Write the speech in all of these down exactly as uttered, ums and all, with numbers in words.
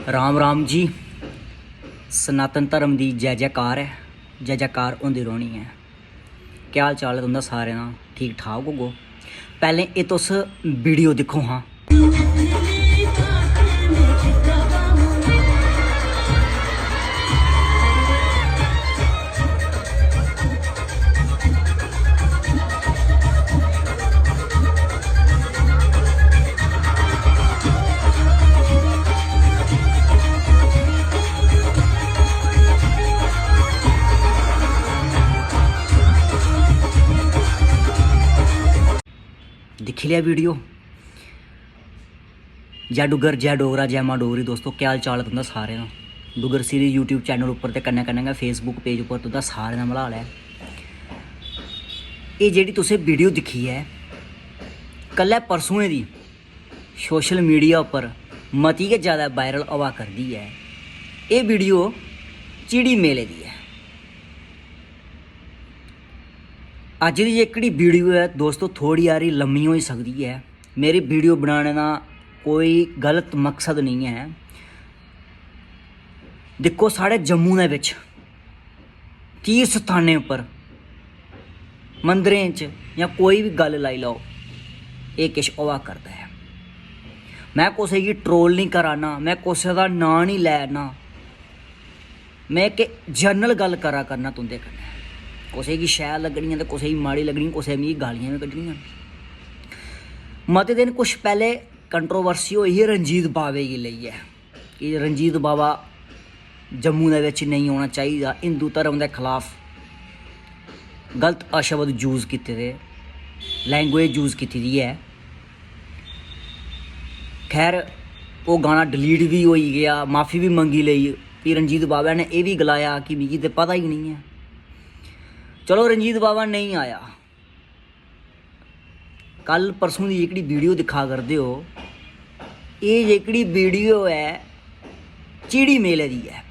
राम राम जी। सनातन धर्म दी जै जैकार ऐ, जै जैकार होंदी रौह्नी ऐ। केह् हाल चाल ऐ तुं'दा सारें दा? ठीक ठाक होगो? पैह्लें एह् तुस वीडियो दिक्खो हां। दिक्खी लेआ वीडियो। जै डुग्गर, जै डोगरा, जै मां डोगरी। दोस्तो, केह् हाल चाल ऐ तुं'दा सारें दा? डुग्गर सीरीज YouTube चैनल उप्पर ते कन्नै कन्नै गै Facebook पेज उप्पर तुं'दा सारें दा मलाल ऐ। एह् जेह्ड़ी तुसें वीडियो दिक्खी ऐ कल्लै परसों दी, सोशल मीडिया उप्पर मती गै जैदा वायरल होआ करदी ऐ। एह् वीडियो झिड़ी मेले दी ऐ। अज्ज दी जेह्कड़ी वीडियो ऐ दोस्तो, थोह्ड़ी हारी लम्मी होई सकदी ऐ। मेरी वीडियो बनाने दा कोई गलत मकसद नेईं ऐ। दिक्खो, साढ़े जम्मू दे बिच तीर्थ स्थानें उप्पर, मंदरें च, जां कोई बी गल्ल लाई लैओ, एह् किश होआ करदा ऐ। में कुसै गी ट्रोल निं करा ना, में कुसै दा नांऽ निं लै ना, में इक जनरल गल्ल करा करना तुं'दे कन्नै। कुसै गी शैल लग्गनी ऐ ते कुसै गी माड़ी लग्गनी, कुसै मिगी गालियां बी कड्ढनियां। मते दिन कुछ पैह्ले कंट्रोवर्सी होई ही रंजीत बावे गी लेइयै कि रंजीत बावा जम्मू दे बिच नेईं औना चाहिदा, हिंदू धर्म दे खलाफ गलत अशब्द यूज़ कीते दे, लैंग्वेज यूज़ कीती दी ऐ। खैर, ओह् गाना डिलीट बी होई गेआ, माफ़ी बी मंगी लेई। फ्ही रंजीत बावा ने एह् बी गलाया कि मिगी ते पता गै निं ऐ। चलो, रंजीत बावा नेईं आया, कल परसों दी जेह्कड़ी वीडियो दिक्खा करदे ओ, एह् जेह्कड़ी वीडियो ऐ झिड़ी मेले दी ऐ।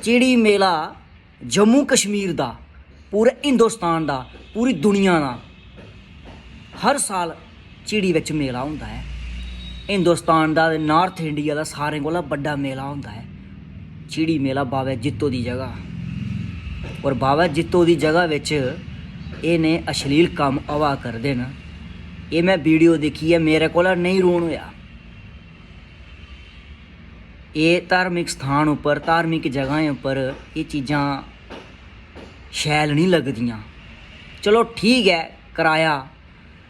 झिड़ी मेला जम्मू कश्मीर दा, पूरे हिंदुस्तान दा, पूरी दुनिया दा हर साल झिड़ी बिच मेला होंदा ऐ। हिंदुस्तान दा ते नार्थ इंडिया दा सारें कोला बड्डा मेला होंदा ऐ झिड़ी मेला बाबा जित्तो दी जगह। और बाबा जित्तो दी जगह बिच एह् नेह् अश्लील कम्म होआ करदे न। एह् में वीडियो दिक्खियै मेरे कोला नेईं रोन होआ। एह् धार्मिक स्थान उप्पर, धार्मिक जगहें उप्पर एह् चीजां शैल निं लगदियां। चलो, ठीक ऐ, कराया,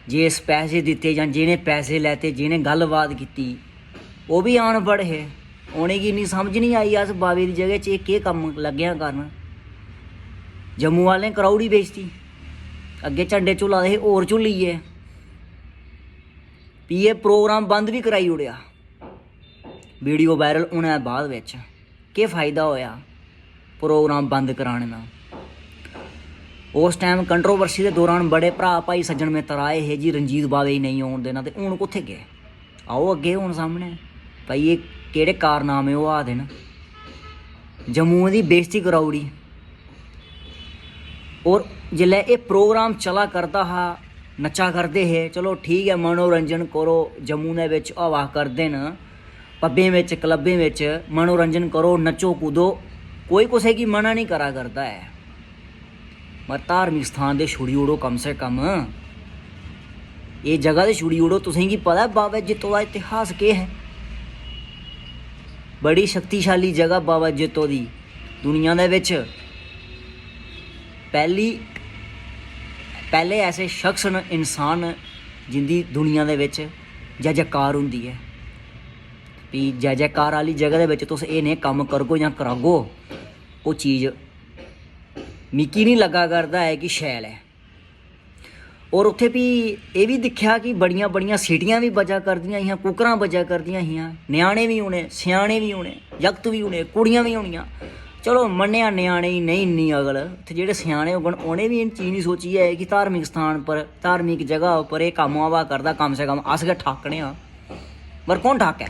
जे इस पैसे दित्ते जां जि'नें पैसे लैते, जि'नें गल्लबात कीती, ओह् बी अनपढ़ हे, उ'नेंगी इन्नी समझ निं आई अस बाबे दी जगह च एह् केह् कम्म लग्गे आं करन। जम्मू आह्लें कराई ओड़ी बेइज्जती, अग्गें झंडे झुल्ला दे हे, होर झुल्ली गे। फ्ही एह् प्रोग्राम बंद बी कराई ओड़ेआ। वीडियो वायरल होने दे बाद बिच केह् फ़ायदा होएआ प्रोग्राम बंद कराने दा? उस टाइम कंट्रोवर्सी दे दौरान बड़े भ्राऽ, भाई, सज्जन मित्तर आए हे जी, रंजीत बावे गी नेईं औन देना, ते हून कुत्थै गे? आओ अग्गें हून सामनै, भाई, एह् केह्ड़े कारनामे होआ दे न? जम्मुएं दी बेइज्जती कराई ओड़ी। और जिसलै एह् प्रोग्राम चला करदा हा, नच्चा करदे हे, चलो ठीक ऐ, मनोरंजन करो, जम्मू दे बिच हवा करदे न, पब्बें बिच, क्लबें बिच मनोरंजन करो, नच्चो कूदो, कोई कुसै गी मना निं करा करदा ऐ। मगर धार्मिक स्थान ते छुड़ी ओड़ो कम से कम, एह् जगह ते छुड़ी ओड़ो। तुसेंगी पता ऐ बाबा जित्तो दा इतिहास केह् ऐ? बड़ी शक्तिशाली जगह बाबा जित्तो दी दुनिया दे बिच। पैह्ली, पैह्ले ऐसे शख्स न, इंसान न, जिंदी दुनिया दे बिच जै जैकार होंदी ऐ। फ्ही जै जैकार आह्ली जगह दे बिच तुस एह् नेह् कम्म करगो जां करागो, ओह् चीज मिकी निं लग्गा करदा ऐ कि शैल ऐ। और उत्थै फ्ही एह् बी दिक्खेआ कि बड़ियां बड़ियां सीटियां बी बज्जा करदियां हियां, कुक्करां बज्जा करदियां हियां, ञ्याणे बी होने, स्याने बी होने, जागत बी होने, कुड़ियां बी होनियां। चलो, मन्नेआ, ञ्याणे गी नेईं इन्नी अकल, उत्थै जेह्ड़े स्याने होङन उ'नें बी एह् चीज निं सोची ऐ कि धार्मिक स्थान पर, धार्मिक जगह उप्पर एह् कम्म होआ करदा, कम से कम अस गै ठाकने आं। पर कौन ठाकै?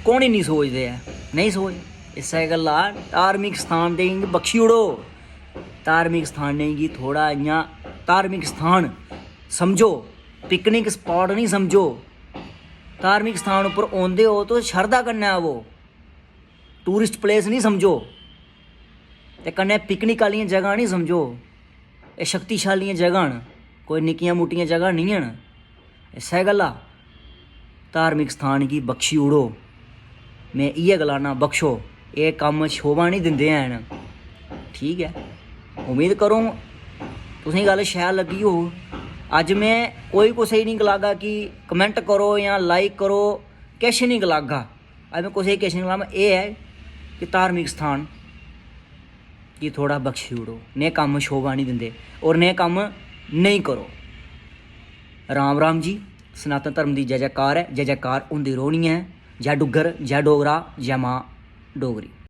कौन इन्नी सोचदे ऐ? नेईं सोच। इस्सै गल्ला धार्मिक स्थान ते इ'यां बख्शी ओड़ो। धार्मिक स्थानें गी थोह्ड़ा इ'यां धार्मिक स्थान समझो, पिकनिक स्पाट निं समझो। धार्मिक स्थान उप्पर औंदे ओ तुस शरधा कन्नै आवो। टूरिस्ट प्लेस निं समझो ते कन्नै पिकनिक आह्लियां जगह निं समझो। एह् शक्तिशालियां जगह न, कोई निक्कियां मुट्टियां जगह निं हैन। इस्सै गल्ला धार्मिक स्थान गी बख्शी ओड़ो। में इ'यै गलाना, बख्शो। एह् कम्म शोभा निं दिंदे हैन। ठीक ऐ, उम्मीद करो तुसें गी गल्ल शैल लग्गी होग। अज्ज में कोई कुसै गी निं गलागा कि कमेंट करो जां लाइक करो, किश निं गलागा। अज्ज में कुसै गी किश निं गलाना, एह् ऐ कि धार्मिक स्थान गी थोह्ड़ा बख्शी ओड़ो। नेह् कम्म शोभा निं दिंदे होर नेह् कम्म नेईं करो। राम राम जी। सनातन धर्म दी जय जयकार ऐ, जय जयकार होंदी रौह्नी ऐ। जय डुग्गर, जय डोगरा, जय मां डोगरी।